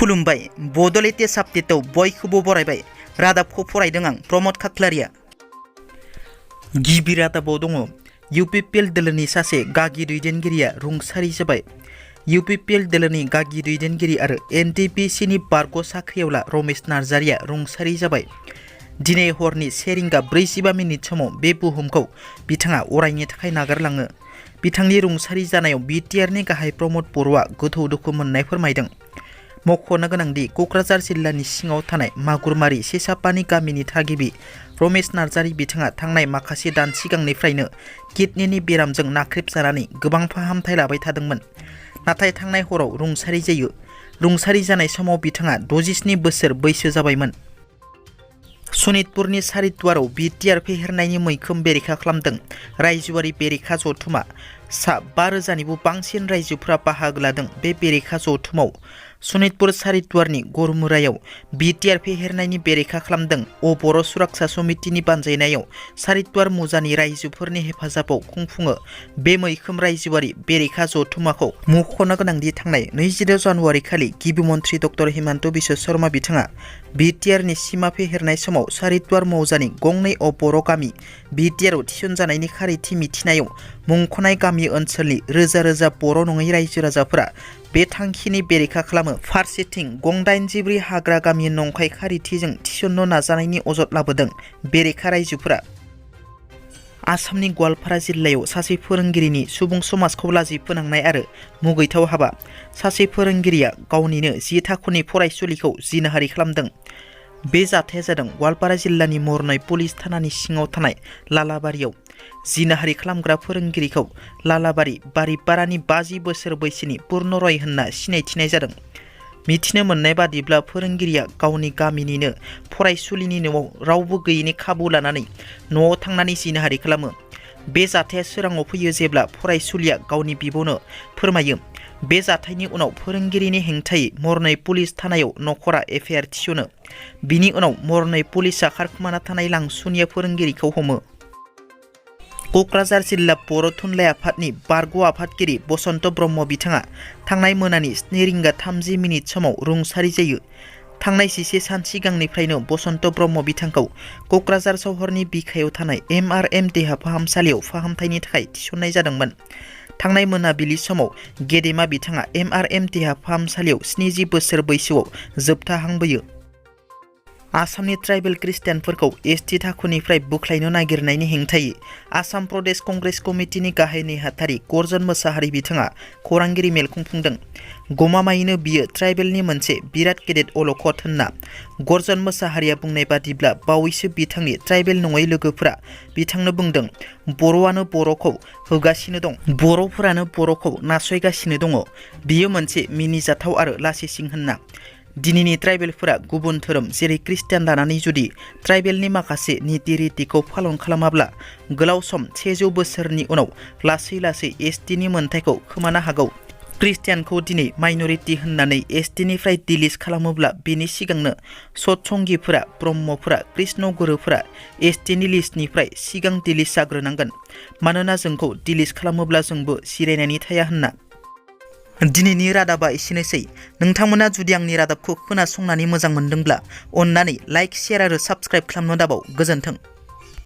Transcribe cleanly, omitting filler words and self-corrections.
खुलुमबाय बड'लेटेस्ट आपडेटआव बयखौबो बरायबाय। रादाबखौ फरायदों आं प्रमद खाख्लारिया। गिबि रादाबाव दङ इउपिपिएल दोलोनि सासे गागि दैदेनगिरिया रुंसारि जाबाय। इउपिपिएल दोलोनि गागि दैदेनगिरि आरो एनटिपिसिनि बारग' साख्रियावला रमेश नार्जारिया रुंसारि जाबाय। दिनै हरनि 1:45 समाव बे बुहुमखौ बिथाङा अरायनि थाखाय नागारलाङो। बिथांनि रुंसारि जानायाव बिटिआरनि गाहाय प्रमद बर'आ गोथौ दुखु मोननाय फोरमायदों। मख'नो गोनांदि क'क्राझार जिल्लानि सिङाव थानाय मागुरमारि सेसापानि गामिनि थागिबि रमेश नार्जारि बिथाङा थांनाय माखासे दान सिगांनिफ्रायनो किडनिनि बेरामजों नाख्रेबजानानै गोबां फाहामथाय लाबाय थादोंमोन। नाथाय थांनाय हराव रुंसारि जायो। रुंसारि जानाय समाव बिथाङा 67 बोसोर बैसो जाबायमोन। सनितपुरनि सारिदुवाराव बिटिआर फेहेरनायनि मैखोम बेरेखा खालामदों रायजोआरि बेरेखा जथुमा। सा 5,000निबो बांसिन रायजोफोरा बाहागो लादों बे बेरेखा जथुमाव। सनितपुर सारिदुवारनि गरमुरायाव बिटिआर फेहेरनायनि बेरेखा खालामदों बर' सुरक्षा समितिनि बानजायनायाव सारिदुवार मुजानि रायजोफोरनि हेफाजाबाव खुंफुङो बे मैखोम रायजोआरि बेरेखा जथुमाखौ। मख'नो गोनांदि थांनाय 22 जानुवारि खालि गिबि मन्थ्रि डक्टर हिमन्त बिश्व शर्मा बिथाङा बिटिआरनि सिमा फेहेरनाय समाव सारिदुवार मौजानि गंनै बर' गामि बिटिआरआव थिसनजानायनि खारिथि मिथिनायाव मुंख'नाय गामि ओनसोलनि रोजा रोजा बर' नङै रायजो राजाफोरा बे थांखिनि बेरेखा खालामो। फारसेथिं गं 84 हाग्रा गामि नंखाय खारिथिजों थिसननो नाजानायनि अजद लाबोदों बेरेखा रायजोफोरा। आसामनि गवालपारा जिल्लायाव सासे फोरोंगिरिनि सुबुं समाजखौ लाजि फोनांनाय आरो मुगैथाव हाबा। सासे फोरोंगिरिया गावनिनो 10 थाखोनि फरायसुलिखौ जिनाहारि खालामदों। बे जाथाया जादों गवालपारा जिल्लानि मरनै पुलिस थानानि सिङाव थानाय लालाबारियाव। जिनाहारि खालामग्रा फोरोंगिरिखौ लालाबारि बारिपारानि 50 बोसोर बैसोनि पुर्ण रय होनना सिनायथिनाय जादों। मिथिनो मोननाय बादिब्ला फोरोंगिरिया गावनि गामिनिनो फरायसुलिनि न'आव रावबो गैयैनि खाबु लानानै न'आव थांनानै जिनाहारि खालामो। बे जाथाया सोराङाव फैयो जेब्ला फरायसुलिया गावनि बिब'नो फोरमायो। बे जाथायनि उनाव फोरोंगिरिनि हेंथायै मरनै पुलिस थानायाव नखरा एफआइआर थिसनो। बिनि उनाव मरनै पुलिसआ खारखोमाना थानाय लांसुनिया फोरोंगिरिखौ हमो। क'क्राझार जिल्ला बर' थुनलाइ आफादनि बारग' आफादगिरि बसन्त ब्रह्म बिथाङा थांनाय मोनानि 7:30 समाव रुंसारि जायो। थांनाय 11 सान सिगांनिफ्रायनो बसन्त ब्रह्म बिथांखौ क'क्राझार सहरनि बिखायाव थानाय MRM देहा फाहामसालियाव फाहामथायनि थाखाय थिसननाय जादोंमोन। थांनाय मोनाबिलि समाव गेदेमा बिथाङा MRM देहा फाहामसालियाव 70 बोसोर बैसोआव जोबथाहांबोयो। आसामनि ट्राइबेल ख्रिस्टियानफोरखौ ST थाखोनिफ्राय बोख्लायनो नागिरनायनि हेंथायै आसाम प्रदेश कंग्रेस कमिटिनि गाहाय नेहाथारि गर्जन मोसाहारि बिथाङा खौरांगिरि मेल खुंफुंदों। गमामायैनो बियो ट्राइबेलनि मोनसे बिराद गेदेर अलखद होनना गर्जन मोसाहारिया बुंनाय बादिब्ला बावैसो बिथांनि ट्राइबेल नङै लोगोफोरा बिथांनो बुंदों बर'आनो बर'खौ होगासिनो दं, बर'फोरानो बर'खौ नासयगासिनो दङ। बियो मोनसे मिनिजाथाव आरो लासिसिं होनना। दिनैनि ट्राइबेलफोरा गुबुन धोरोम जेरै ख्रिस्टियान लानानै जुदि ट्राइबेलनि माखासे नीति रितिखौ फालन खालामाब्ला गोलाव सम 100 बोसोरनि उनाव लासै लासै STनि मोनथायखौ खोमानो हागौ। ख्रिस्टियानखौ दिनै माइनरिटि होननानै STनिफ्राय डिलिस्ट खालामोब्ला बेनि सिगांनो सतसंगिफोरा, ब्रह्मफोरा, कृष्ण गुरुफोरा STनि लिस्टनिफ्राय सिगां डिलिस्ट जाग्रोनांगोन। मानोना जोंखौ डिलिस्ट खालामोब्ला जोंबो जिरायनानै थाया होनना। दिनैनि रादाबा एसेनोसै। नोंथांमोना जुदि आंनि रादाबखौ खोनासंनानै मोजां मोनदोंब्ला अन्नानै लाइक, शेयार आरो साबस्क्राइब खालामनो दाबाव। गोजोन्थों।